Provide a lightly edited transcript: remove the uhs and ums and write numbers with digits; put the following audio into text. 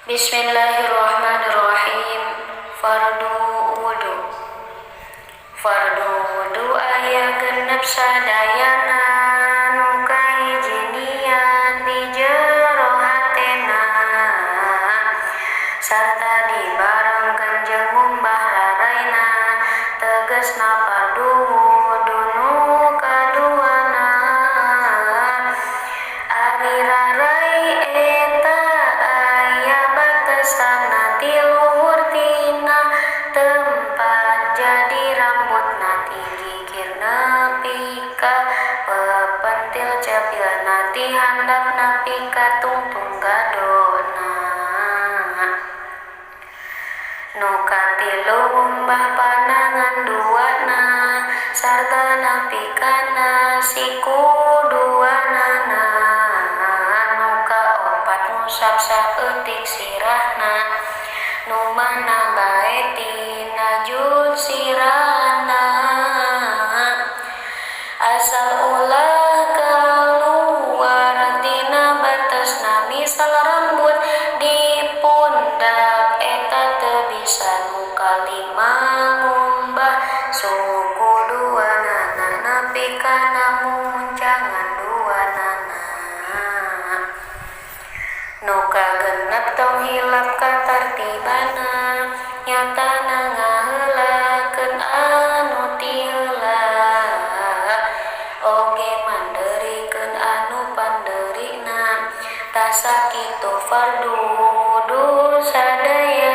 Bismillahirrahmanirrahim. Fardu wudu. Fardu wudu aya 6 sadayana. Nu kahiji, niat di jero hatena, sarta dibarengkeun jeung ngumbah raraina. Tegesna, fardu wudu nu kaduana. Ari rarai eta aya batesanna, ti luhur tina tempat jadi rambutna, ti gigir nepi ka pepentil cepilna, ti handap nepi ka tungtung gadona. Nu katilu, ngumbah panangan duana, sarta nepi kana siku duanana. Nu kaopat, ngusap saeutik sirahna, nu mana bae tina jut sirahna, asal ulah kaluar tina batesna. Misal rambut di pundak, eta teu bisa. Nu kalima, ngumbah suku duanana nepi kana muncangan duanana. Nu kagenep, tong hilap katartibana, nyatana ngaheulakeun anu ti heula, oge manderikeun anu panderina. Tah, sakitu fardu wudu sadayana.